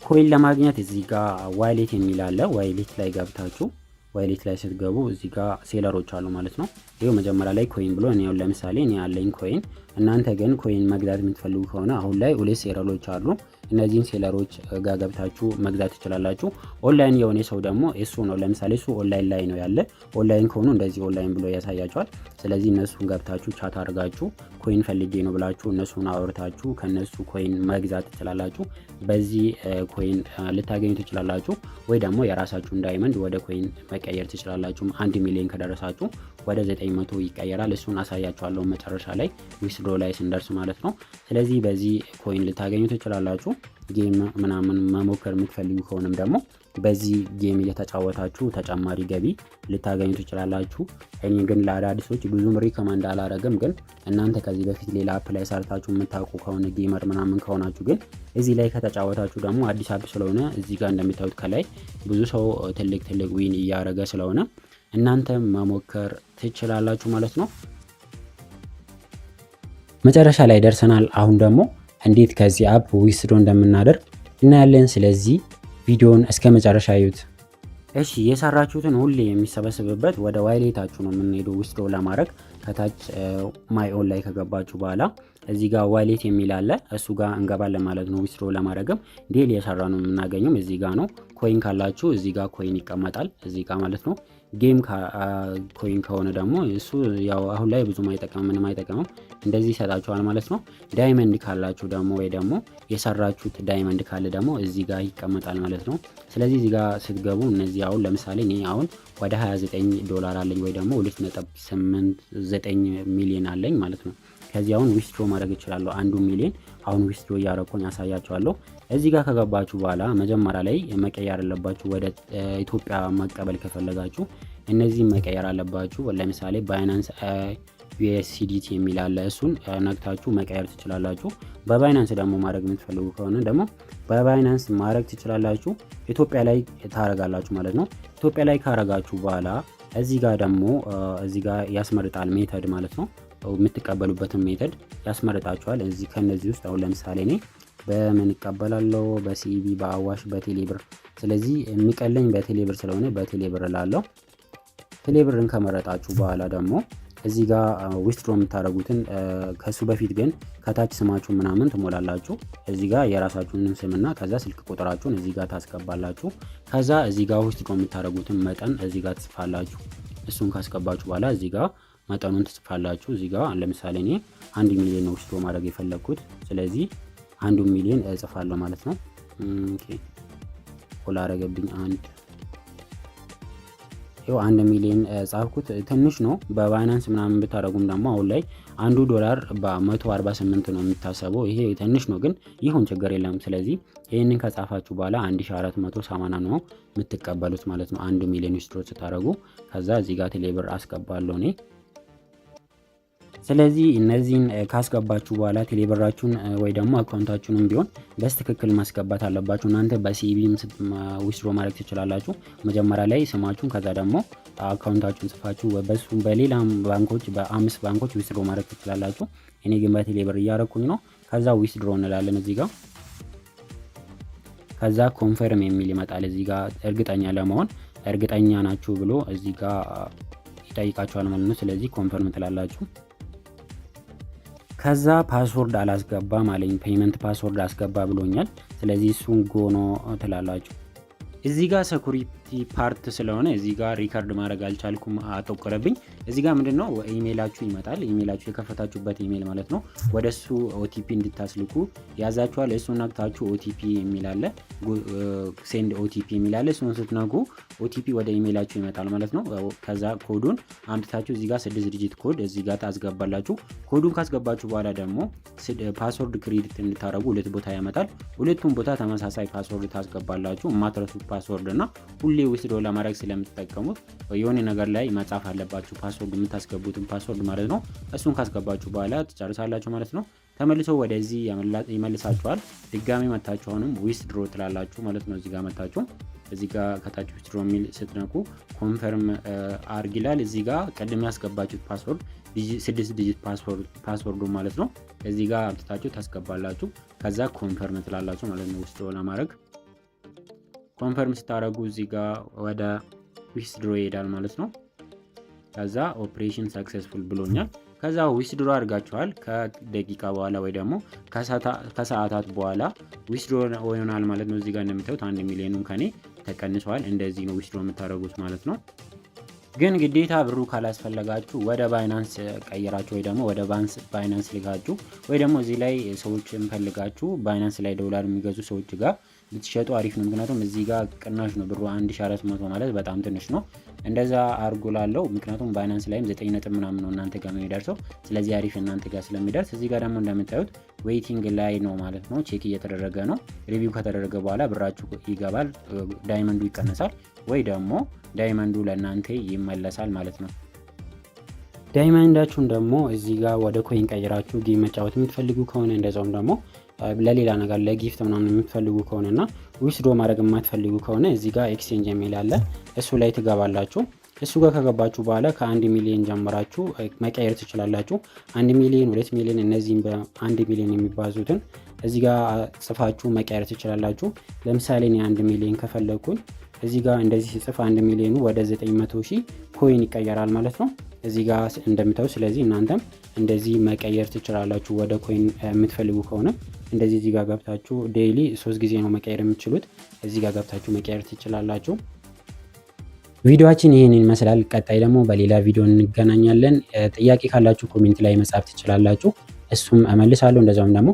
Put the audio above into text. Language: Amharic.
Coin ለማግኘት እዚህ ጋር wallet የሚል አለ። Wallet ላይ ገብታችሁ wallet ላይ ስትገቡ እዚህ ጋር seller ኦች አሉ ማለት ነው። ይኸው መጀመሪያ ላይ coin ብሎ እኔ ለምሳሌ እኔ ያለኝ coin፣ እናንተ ግን coin መግዛት የምትፈልጉ ከሆነ አሁን ላይ ሁለት seller ኦች አሉ። እነዚህን seller ኦች ጋር ገብታችሁ መግዛት ትችላላችሁ። ኦንላይን የሆነ ሰው ደግሞ እሱ ነው። ለምሳሌ እሱ ኦንላይን ላይ ነው ያለ። ኦንላይን ከሆኑ እንደዚህ ኦንላይን ብሎ ያሳያችኋል። ስለዚህ እነሱን ገብታችሁ chat አድርጋችሁ coin ፈልጌ ነው ብላችሁ እነሱን አውርታችሁ ከነሱ coin መግዛት ትችላላችሁ። በዚህ coin ልታገኙ ትችላላችሁ። ወይ ደግሞ የራሳችሁን diamond ወደ coin መቀየር ትችላላችሁ። 1 ሚሊዮን ከደረሳችሁ ወደ 900 ይቀየራል። እሱን አሳያችኋለሁ መጨረሻ ላይ withdraw ላይ ስንደርስ ማለት ነው። ስለዚህ በዚህ coin ልታገኙ ትችላላችሁ። Game ምናምን መሞከር የምትፈልጉ ከሆነም ደግሞ በዚህ game እየተጫወታችሁ ተጨማሪ ገቢ ልታገኙ ትችላላችሁ። እኔ ግን ለአዳዲሶች ብዙም recommend አላረግም። ግን እናንተ ከዚህ በፊት ሌላ app ላይ ሰርታችሁ የምታውቁ ከሆነ፣ gamer ምናምን ከሆናችሁ ግን እዚህ ላይ ከተጫወታችሁ ደግሞ አዲስ app ስለሆነ እዚህ ጋር እንደምታዩት ከላይ ብዙ ሰው ትልቅ ትልቅ win እያደረገ ስለሆነ እናንተ መሞከር ትችላላችሁ ማለት ነው። መጨረሻ ላይ ደርሰናል። አሁን ደግሞ እንዴት ከዚህ app withdraw እንደምናደርግ እናያለን። ስለዚህ ቪዲዮውን እስከ መጨረሻ እዩት። እሺ፣ የሰራችሁትን ሁሌ የሚሰበስብበት ወደ wallet ኣችሁ ነው የምንሄደው withdraw ለማድረግ። ከታች my own ላይ ከገባችሁ በኋላ እዚህ ጋር wallet የሚል አለ። እሱ ጋር እንገባለን ማለት ነው። Withdraw ለማድረግም daily የሰራነው የምናገኘውም እዚህ ጋር ነው። Coin ካላችሁ እዚህ ጋር coin ይቀመጣል እዚህ ጋር ማለት ነው። Game coin ከሆነ ደግሞ እሱ ያው አሁን ላይ ብዙም አይጠቅምም፣ ምንም አይጠቅምም። እንደዚህ ይሰጣችኋል ማለት ነው። Diamond ካላችሁ ደግሞ ወይ ደግሞ የሰራችሁት diamond ካለ ደግሞ እዚህ ጋር ይቀመጣል ማለት ነው። ስለዚህ እዚህ ጋር ስትገቡ እነዚህ አሁን ለምሳሌ እኔ አሁን ወደ 29 ዶላር አለኝ ወይ ደግሞ 2.89 ሚሊዮን አለኝ ማለት ነው። ከዚህ አሁን withdraw ማድረግ እችላለሁ። 1 ሚሊዮን አሁን withdraw እያደረኩኝ አሳያችኋለሁ። እዚህ ጋር ከገባችሁ በኋላ መጀመሪያ ላይ መቀየር አለባችሁ። ወደ ኢትዮጵያ መቀበል ከፈለጋችሁ እነዚህን መቀየር አለባችሁ። ለምሳሌ Binance USDT የሚል አለ። እሱን ነክታችሁ መቀየር ትችላላችሁ። በ Binance ደግሞ ማድረግ የምትፈልጉ ከሆነ ደግሞ በ Binance ማድረግ ትችላላችሁ። ኢትዮጵያ ላይ ታረጋላችሁ ማለት ነው። ኢትዮጵያ ላይ ካረጋችሁ በኋላ እዚህ ጋር ደግሞ እዚህ ጋር ያስመርጣል method ማለት ነው። የምትቀበሉበትን method ያስመርጣችኋል። እዚህ ከነዚህ ውስጥ አሁን ለምሳሌ እኔ በምን እቀበላለሁ? በ CBE፣ በአዋሽ፣ በቴሌብር። ስለዚህ የሚቀለኝ በቴሌብር ስለሆነ በቴሌብር እላለሁ። ቴሌብርን ከመረጣችሁ በኋላ ደግሞ እዚህ ጋር withdraw የምታደርጉትን፣ ከሱ በፊት ግን ከታች ስማችሁን ምናምን ትሞላላችሁ። እዚህ ጋር የራሳችሁን ስምና ከዛ ስልክ ቁጥራችሁን እዚህ ጋር ታስገባላችሁ። ከዛ እዚህ ጋር withdraw የምታደርጉትን መጠን እዚህ ጋር ትጽፋላችሁ። እሱን ካስገባችሁ በኋላ እዚህ ጋር መጠኑን ትጽፋላችሁ። እዚህ ጋር ለምሳሌ እኔ 1 ሚሊዮን ነው withdraw ማድረግ የፈለግኩት። ስለዚህ 1 ሚሊዮን እጽፋለሁ ማለት ነው። Okay፣ ኮላ አረገብኝ። አንድ ይኸው 1 ሚሊዮን ጻፍኩት። ትንሽ ነው። በ Binance ምናምን ብታደረጉም ደግሞ አሁን ላይ 1 ዶላር በ148 ነው የሚታሰበው። ይሄ ትንሽ ነው፣ ግን ይሁን ችግር የለም። ስለዚህ ይህንን ከጻፋችሁ በኋላ 1480 ነው የምትቀበሉት ማለት ነው። 1 ሚሊዮን withdraw ስታደረጉ ከዛ እዚህ ጋር ቴሌብር አስገባለሁ እኔ። ስለዚህ እነዚህን ካስገባችሁ በኋላ ቴሌብራችሁን ወይ ደግሞ account ኣችሁንም ቢሆን በትክክል ማስገባት አለባችሁ። እናንተ በ CBE ም withdraw ማድረግ ትችላላችሁ። መጀመሪያ ላይ ስማችሁን ከዛ ደግሞ account ኣችሁን ጽፋችሁ በሱ በሌላም ባንኮች፣ በአምስት ባንኮች withdraw ማድረግ ትችላላችሁ። እኔ ግን በቴሌብር እያረኩኝ ነው። ከዛ withdraw እንላለን እዚህ ጋር። ከዛ confirm የሚል ይመጣል እዚህ ጋር፣ እርግጠኛ ለመሆን እርግጠኛ ናችሁ ብሎ እዚህ ጋር ይጠይቃችኋል ማለት ነው። ስለዚህ confirm ትላላችሁ። ከዛ password አላስገባም አለኝ። Payment password አስገባ ብሎኛል። ስለዚህ እሱን go no ትላላችሁ። እዚህ ጋር security part ስለሆነ እዚህ ጋር record ማድረግ አልቻልኩም፣ አጠቆረብኝ። እዚህ ጋር ምንድነው ኢሜይላችሁ ይመጣል። ኢሜይላችሁ የከፈታችሁበት ኢሜይል ማለት ነው። ወደ እሱ OTP እንድታስልኩ ያዛችኋል። እሱን ነክታችሁ OTP የሚል አለ፣ send OTP የሚል አለ። እሱን ስትነኩ OTP ወደ ኢሜይላችሁ ይመጣል ማለት ነው። ከዛ ኮዱን አምጥታችሁ እዚህ ጋር ስድስት digit code እዚህ ጋር ታስገባላችሁ። ኮዱን ካስገባችሁ በኋላ ደግሞ password create እንድታደረጉ ሁለት ቦታ ያመጣል። ሁለቱም ቦታ ተመሳሳይ password ታስገባላችሁ። የማትረሱት password እና ሁሌ withdraw ለማድረግ ስለምትጠቀሙት የሆነ ነገር ላይ መጻፍ አለባችሁ፣ password የምታስገቡትን password ማለት ነው። እሱን ካስገባችሁ በኋላ ትጨርሳላችሁ ማለት ነው። ተመልሶ ወደዚህ ይመልሳችኋል። ድጋሚ መታችሁ አሁንም withdraw ትላላችሁ ማለት ነው። እዚህ ጋር መታችሁ እዚህ ጋር ከታች withdraw የሚል ስትነኩ confirm አርግ ይላል። እዚህ ጋር ቅድም ያስገባችሁት password፣ ስድስት digit password ኡ ማለት ነው። እዚህ ጋር አምጥታችሁ ታስገባላችሁ። ከዛ confirm ትላላችሁ ማለት ነው withdraw ለማድረግ። Confirm ስታደርጉ እዚህ ጋር ወደ withdraw ይሄዳል ማለት ነው። ከዛ operation successful ብሎኛል። ከዛ withdraw አድርጋችኋል። ከደቂቃ በኋላ ወይ ደግሞ ከሰዓታት በኋላ withdraw ይሆናል ማለት ነው። እዚህ ጋር እንደምታዩት 1 ሚሊዮኑን ከኔ ተቀንሷል። እንደዚህ ነው withdraw የምታደርጉት ማለት ነው። ግን ግዴታ ብሩ ካላስፈለጋችሁ ወደ Binance ቀይራችሁ ወይ ደግሞ ወደ Binance ልካችሁ ወይ ደግሞ እዚህ ላይ ሰዎች ፈልጋችሁ Binance ላይ ዶላር የሚገዙ ሰዎች ጋር ብትሸጡ አሪፍ ነው። ምክንያቱም እዚህ ጋር ቅናሽ ነው ብሩ፣ 1400 ማለት በጣም ትንሽ ነው። እንደዛ አርጉ ላለው፣ ምክንያቱም Binance ላይም 9 ነጥብ ምናምን ነው እናንተ ጋር የሚደርሰው። ስለዚህ አሪፍ እናንተ ጋር ስለሚደርስ እዚህ ጋር ደግሞ እንደምታዩት waiting ላይ ነው ማለት ነው። Check እየተደረገ ነው። Review ከተደረገ በኋላ ብራችሁ ይገባል፣ diamond ኡ ይቀነሳል ወይ ደግሞ diamond ኡ ለእናንተ ይመለሳል ማለት ነው። Diamond ኣችሁን ደግሞ እዚህ ጋር ወደ coin ቀይራችሁ game መጫወት የምትፈልጉ ከሆነ፣ እንደዛውም ደግሞ ለሌላ ነገር ለ gift ምናምን የምትፈልጉ ከሆነ እና withdraw ማድረግ የማትፈልጉ ከሆነ እዚህ ጋር exchange የሚል አለ። እሱ ላይ ትገባላችሁ። እሱ ጋር ከገባችሁ በኋላ ከ1 ሚሊዮን ጀምራችሁ መቀየር ትችላላችሁ። 1 ሚሊዮን፣ 2 ሚሊዮን፣ እነዚህም በ1 ሚሊዮን የሚባዙትን እዚህ ጋር ጽፋችሁ መቀየር ትችላላችሁ። ለምሳሌ እኔ 1 ሚሊዮን ከፈለግኩኝ እዚህ ጋር እንደዚህ ሲጽፍ 1 ሚሊዮኑ ወደ 900 ሺህ coin ይቀየራል ማለት ነው። እዚህ ጋር እንደምታዩ። ስለዚህ እናንተም እንደዚህ መቀየር ትችላላችሁ። ወደ coin የምትፈልጉ ከሆነ እንደዚህ እዚህ ጋር ገብታችሁ daily ሶስት ጊዜ ነው መቀየር የምትችሉት። እዚህ ጋር ገብታችሁ መቀየር ትችላላችሁ። ቪዲዮአችን ይህንን ይመስላል። ቀጣይ ደግሞ በሌላ ቪዲዮ እንገናኛለን። ጥያቄ ካላችሁ comment ላይ መጻፍ ትችላላችሁ። እሱም እመልሳለሁ። እንደዛውም ደግሞ